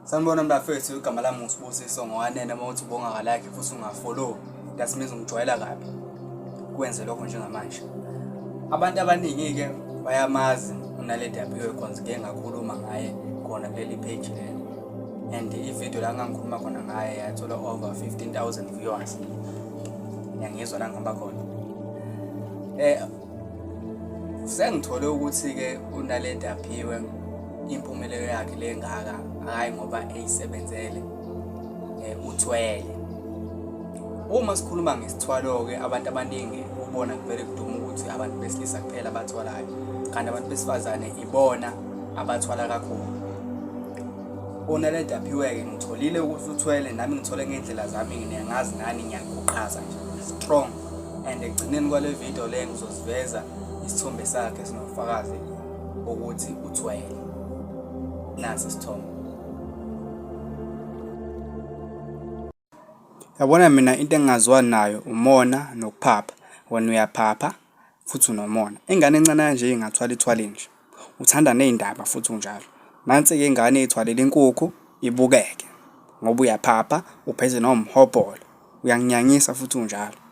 Sanibona bafethu, igama lami nguSibusiso ngowanene uma uthi ubonga kalike futhi ungafollow that means ungijwayela kabi. Kwenze lokho njengamanje. Abantu abaningi-ke bayamazi uNaledi Aphiwe cause ngike ngakhuluma ngaye khona kuleli page leli. And i-video la ngangikhuluma khona ngaye yathola over 15,000 viewers. Ngiyangizwa la ngihamba khona. Eh Sengithole ukuthi-ke uNaledi Aphiwe impumelelo yakhe le ngaka hhayi ngoba eyisebenzele uthwele. Uma sikhuluma ngesithwalo-ke abantu abaningi ubona kuvele kudume ukuthi abantu besilisa kuphela abathwalayo, kanti abantu besifazane ibona abathwala kakhulu. UNaledi Aphiwe-ke ngitholile ukuthi uthwele nami ngithole ngey'ndlela zami ngiyangazi nani ngiyaguqaza nje strong. And ekugcineni kwale video le ngizosiveza isithombe sakhe sinofakazi ukuthi uthwele. Nasi isithombe. Yabona mina into engingazwani nayo umona nokuphapha. Wena uyaphapha futhi unomona. Ingane encane kanje ingathwala ithwale nje. Uthanda ney'ndaba futhi unjalo. Nansi-ke ingane iy'thwalele inkukhu ibukeke ngoba uyaphapha uphethe nomhobholo. Uyanginyanyisa futhi unjalo.